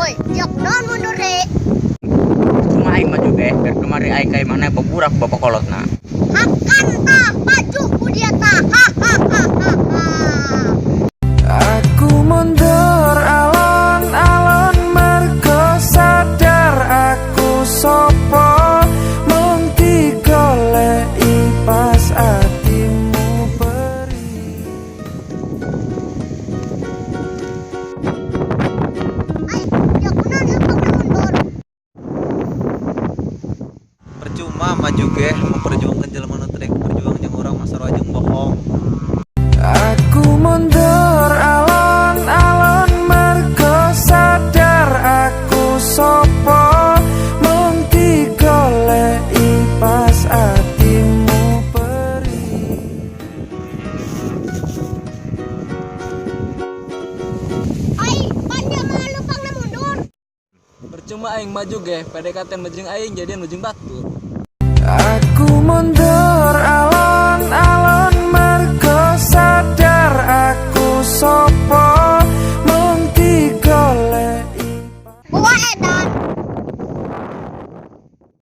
Woi, dia kunaon mundur deui? Cuma aing maju ge, dari kemarin aing ka imahna baburak bapak kolotna. Hakan tah, maju ku dia tah. Ha ha ha ha ha. Aku mundur alon-alon mergo sadar aku sopo, mung digoleki pas atimu perih. Ai, dia kunaon lempangna mundur? Percuma maju ge memperjuangkan jelema nu teu rek berjuang jeung urang mah, sarua jeung bohong. Aku mundur alon-alon mergo sadar aku sopo, mung digoleki pas atimu perih. Ai, pan dia mah lempangna mundur. Percuma aing maju ge, PDKT mah jeung aing jadian jeung batur. Aku mundur.